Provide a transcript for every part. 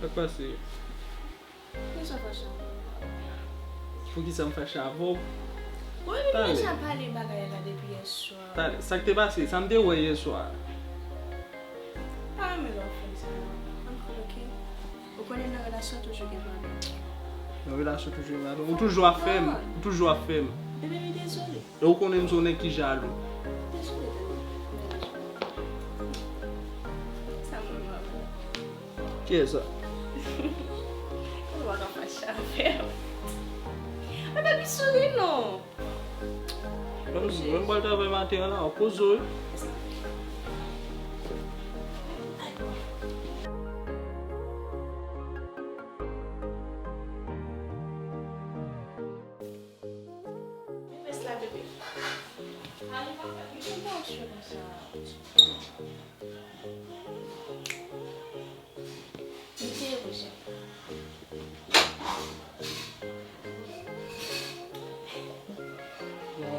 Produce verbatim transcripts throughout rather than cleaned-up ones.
Sa k pase? Poukisa w fache avè m? Poukisa m fache avè w? Wi, nou deja pale bagay la depi yè swa. Talè, sa k te pase? Sa m te wè yè swa. Pa renmen lè w fè m sa non. Ann koul, oke? Ou konnen nan relasyon toujou gen pwoblèm. Nan relasyon toujou gen pwoblèm. Ou toujou ap fè m. Ou toujou ap fè m. Bebe, mi dezole. E ou konnen m se yon nèg ki jalou. Dezole, bebe. Sa mwen wè. Kiyès sa? Ou pa ka fache avè m. Mwen pa gen souri non. Mwen, mwen pral travay maten an la, w poze w wi. Mete vès la, bebe. Ale pa fè, mete yon pa osye konsa. Mete yo, Roger.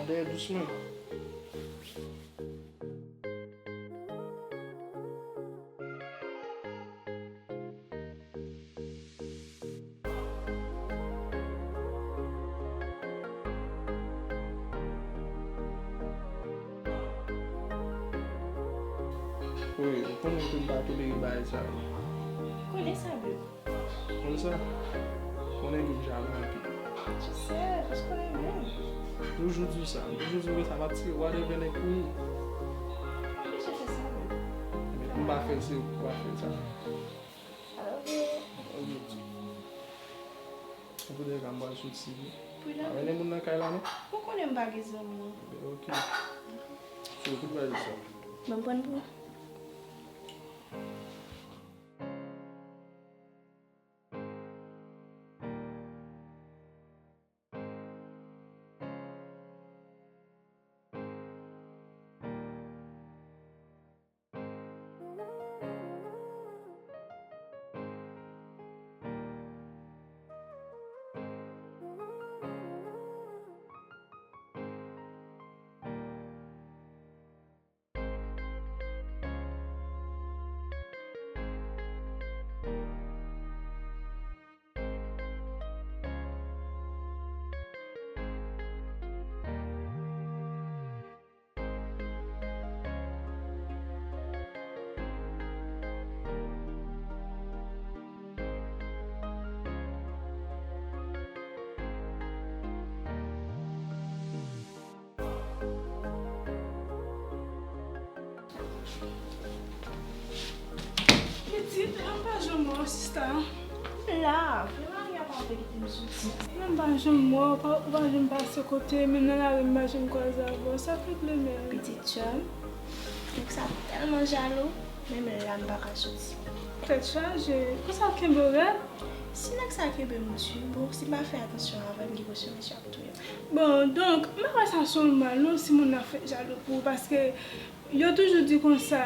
Gade dousman. Wi, ou konnen ke m pa tolere bagay sa yo. Konnen sa, bebe. Konn sa? Konnen ke m jalou anpil. Jisè, paske w renmen m. Toujou di sa. Toujou di w sa. M ap tire whatever nèg pou ou. Anpeche fè sa, bebe. Men pou m pa fè l, se ou ki va fè l sa. I love you. I love you too. Antoulèka, m pral soti wi. Prudemment. Pa mennen moun nan kay la non. Ou konnen m pa gen zanmi. Ok. So, ki pral di sa? Ban m pran pou ou. Pitit, m pa janm wè w, sista. M la. Men Maria pa vle kite m soti. Men m pa janm wè w, ou pa, ou pa janm pase kote, menm nan lari m pa janm kwaze avè w. Sa k regle menm? Pitit sè m, nèg sa tèlman jalou, menm la m pa ka soti. Tèt chaje, konsa w kenbe w rèd? Si nèg sa kenbe m di, bon, si m pa fè atansyon avè l, m gen presyon misye ap touye m. Bon, donk, m pa wè sa se yon mal non, si moun nan fè jalou pou ou, paske yo toujou di konsa,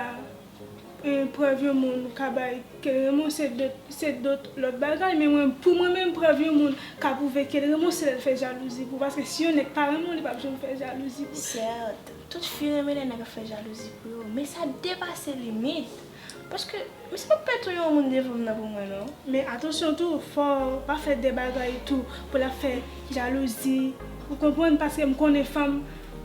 e, prèv yon moun ka bay ke l renmen w, se dòt, se dòt lòt bagay, men mwen, pou mwen menm, prèv yon moun ka pwouve ke l renmen w, se lè l fè jalouzi pou ou, paske si yon nèg pa renmen w, li p ap janm fè jalouzi pou ou. Sèt, tout fi renmen lè nèg ap fè jalouzi pou yo, men sa depase limit. Paske, men se pa pèt ou yon moun devan m nan pou mwen, non. Men atansyon tou, fò w pa fè de bagay tou pou l ap fè jalouzi. Ou konprann? Paske m konnen fanm,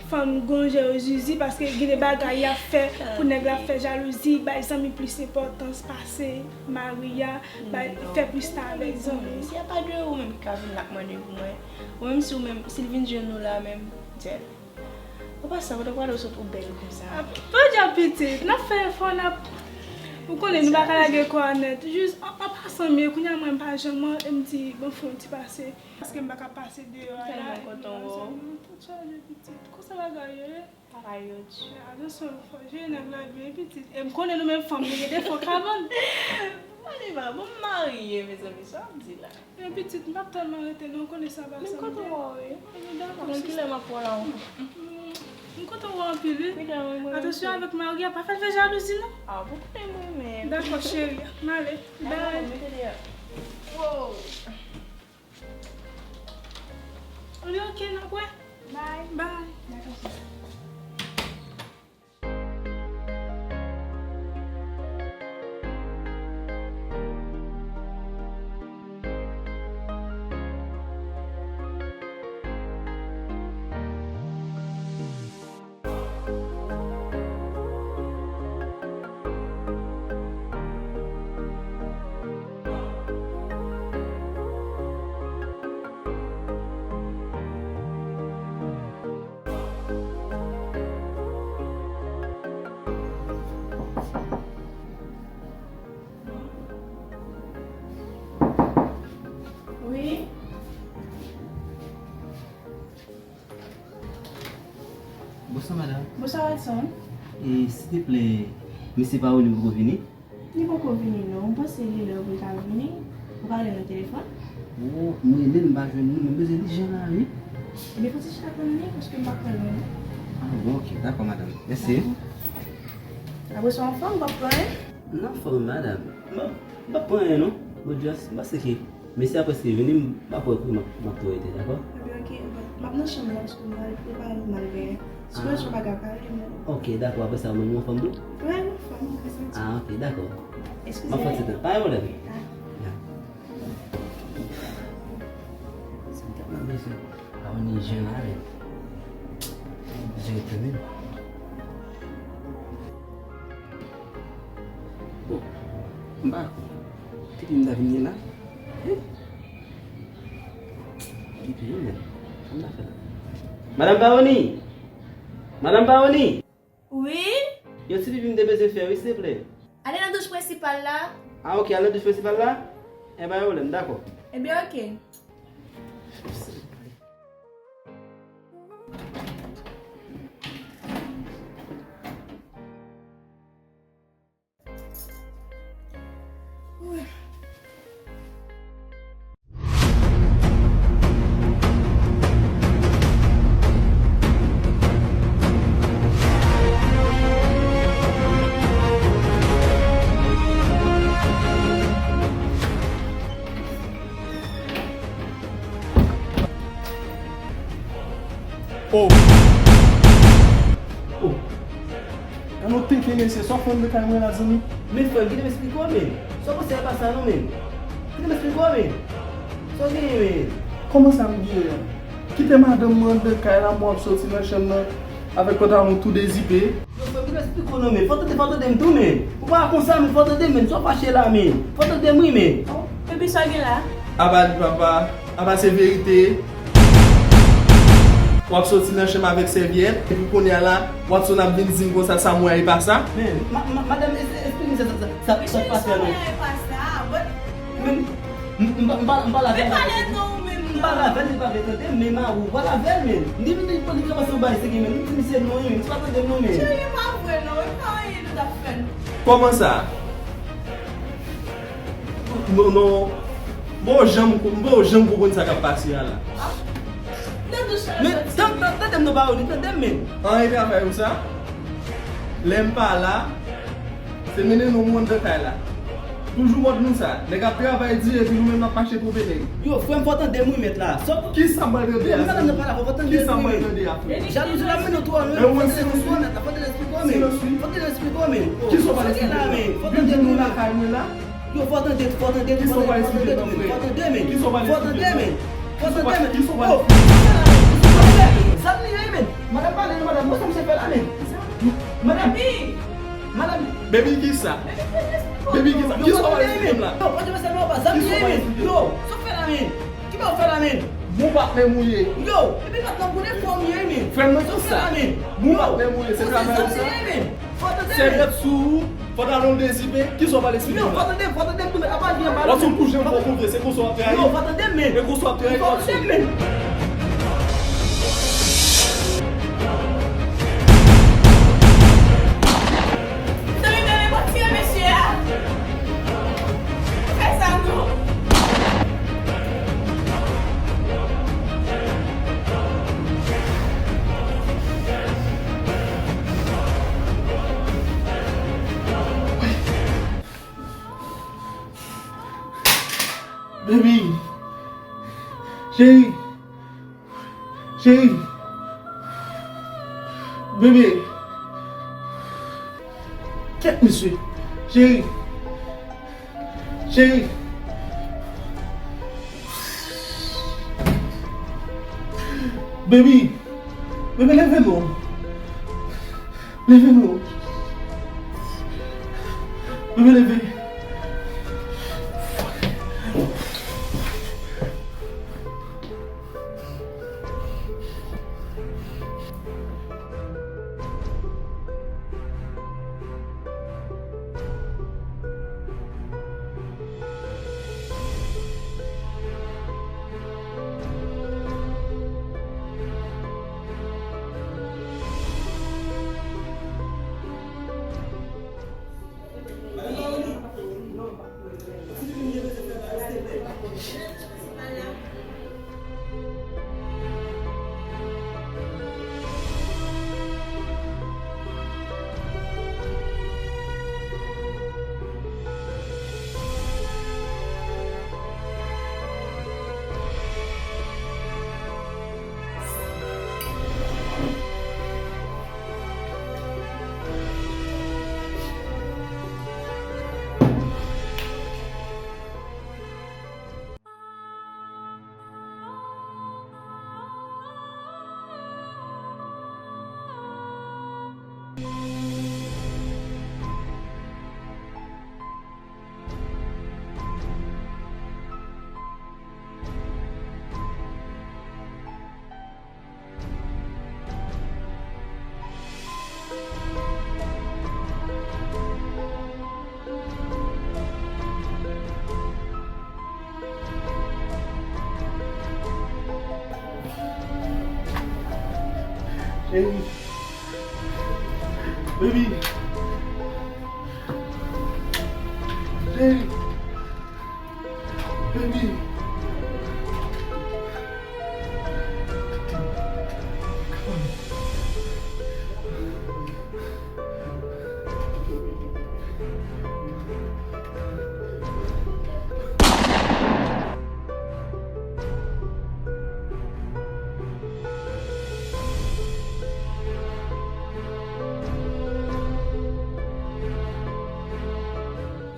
fanm gon jan yo zizi, paske gen de bagay y ap fè pou nèg la fè jalouzi, bay zanmi plis enpòtans pase mari a, bay, fè plis tan avèk zanmi. Si a pa de ou menm ki ka vin la ap mande pou mwen, ou menm si ou menm, si l vin jwenn ou la menm, di l. An pasan, pandan w prale, w sot ou bèl konsa. Ah, pa djab pitit, n ap fè efò, n ap, ou konnen nou pa ka lage kò a nèt. Jis, an, an pasan, m ye, kounye a mwen m pa janm an, e m di, bon, fè yon ti pase. Paske m pa ka pase deyò a la. M tèlman kontan wè w. Tèt chaje pitit. Konsa bagay yo ye? Bagay yo di. Atansyon, fò jere nèg la byen pitit. E m konnen nou menm fanm, nou gen defo kabann. Mwen li pa bon marye, mezanmi, sa w ap di la. Men pitit, m p ap tèlman rete non, w konnen sa pa sa m vle. Men m kontan wè w wi. Ebyen dakò, sista. Mwen kilè m ap wè w la ankò? M kontan wè w anpil wi. Wi, dam, wi, mwen menm tou. Atansyon avèk mari a, pa fè l fè jalouzi non. Ah, bon, konnen mwen menm. Dakò, cheri, m ale. Bye. Dakò, mete deyò. Wow. Li oke, n ap wè. Bye. Bye. Dakò, sista. Bonswa, madanm. Bonswa, Watson. E, silteplè, mesye Paoli poko vini? Li poko vini, non. M panse li lè pou l ta vini. Ou pale nan telefòn? Oh, m rele l, m pa jwenn li, men m bezwen li jan la, wi. Ebyen, fò ti chita tann li, paske m pa kwè l, non. Ah, bon, ok, dakò, madanm. Mèsi. Dakò. Apre sa, anfòm, w ap pran? M anfòm, madanm. M ap, m ap pran anyen, non. Bon, just, m panse ke mesye a prèske vini, m ap wè pou m ap, m ap tou rete, dakò? Ebyen, ok, but m ap nan chanm la, paske m pral prepare pou m al benyen. Si w bezwen, w pa ka pale, men. Ok, dakò, apre sa, ou menm ou anfòm tou? Wi, m anfòm, m ka santi. Ah, ok, dakò. Eskize. M ap fè ti tan. Pa gen pwoblèm. Ah. Ya. Sa m t ap mande, se pa yon jen la, men. Jen tou, men. Bon, m pa konn. Pipi m ta vin gen la. Eh? Pipi, men. Sa m ta fè la? Madanm Paoli! Madanm Paoli! Wi? Yon ti pipi m te bezwen fè, wi, silteplè. Ale nan douch prensipal la. Ah, ok, al nan douch prensipal la? Enben, pa gen pwoblèm, dakò. Ebyen, ok. Oh! Oh! Gade yon tenten mesye, sa w fè anndan kay mwen la, zanmi? Men frè m, kite m esplike w, men. Sa w panse a pa sa, non, men. Kite m esplike w, men. Sa w genyen, men? Kòman sa m genyen an? Kite madanm mwen anndan kay la, mwen ap soti nan chanm nan avèk pantalon tou dezipe. Yo, frè m, kite m esplike w, non, men. Fò w tande, fò w tande m tou, men. Ou pa konsa, men, fò w tande m, men. Sa w fache la, men. Fò w tande m, wi, men. Oh, epi sa w gen la? Apa di papa, apa se verite. W ap soti nan chanm avèk sèvyèt, epi kounye a la, Watson ap vin di m konsa sa m wè a e pa sa. Men, ma, ma, madanm, es-, esplike m sa, sa, sa, sa, sa k pase a non. Men, m, m, m pa, m pa lave l. Men pale non, men m pale avè l, li pa vle tande m, men mari w pa lave l, men. Li vin, li, li kòmanse yon bagay serye, men. M di misye non, men. Misye pa tande m non, men. Cheri, e pa vre non, e pa anyen nou t ap fè non. Kòman sa? Non, non. M pa janm, m pa janm konprann sa k ap pase a la. Men, tan, tan, tande m non, Paoli, tande m, men. Anyen travay ou sa? Lè m pa la, se mennen non mwen anndan kay la. Toujou mòd nou sa. Nèg ap travay di epi nou menm n ap mache twonpe nèg. Yo, frè m, fò w tande m wi, mèt la. Kisa m pral tande a, frè m? Kisa m pral tande a, frè m? Jalouzi la mennen w twò lwen. Fò w tande m wi, mèt la. Fò w tande m esplike w, men. Fò w tande m esplike w, men. Kisa w pral esplike m? Fò w tande m wi, mèt la. Yo, fò w tande, fò w tande, fò w tande, men. Fò w tande, men. Fò w tande, men. Fò w tande, men. Oh, zam li ye, men. Madanm, pale non, madanm. Mwen sa misye fè la, men. Madanm. Baby, kisa? Baby, kisa? Kisa w pral esplike m la? Yo, pa janm fè sa non, pa zam li ye, men. Yo, sa w fè la, men? Ki bagay w fè la, men? Bon patnè m ou ye. Yo, epi patnè m konnen fò m ye, men. Frè m nan konsa. Bon patnè m ou ye, se travay ou sa. Sèvyèt sou ou, pantalon dezipe, kisa w pral esplike m la? Yo, fò tande, fò tande m tou, men apa l gen anba la. Watson, pou jan m fè w konfyans, se konsa w ap trayi m? Yo, fò tande m, men. E konsa w ap trayi m, Watson. Fò tande m, men. Mezanmi, men, men, bon, tire mesye a. Fè sa non. Baby. Cheri. Cheri. Bebe. Kèt mesye. Cheri. Cheri. Baby. Bebe, leve non. Leve non. Bebe, leve. Baby. Baby. Baby. Baby.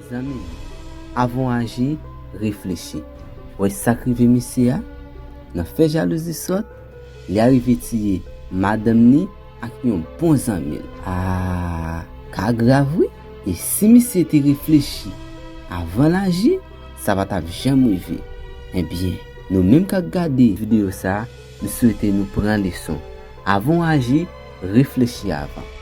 Zanmi m, avan w aji, reflechi. Wè sa k rive misye a? Nan fè jalouzi sòt, li arive tiye madanm ni ak yon bon zanmi l. A, ka grav wi. E si misye te reflechi avan l aji, sa pa t ap janm rive. Ebyen, nou menm k ap gade videyo sa a, m swete nou pran leson. Avan w aji, reflechi avan.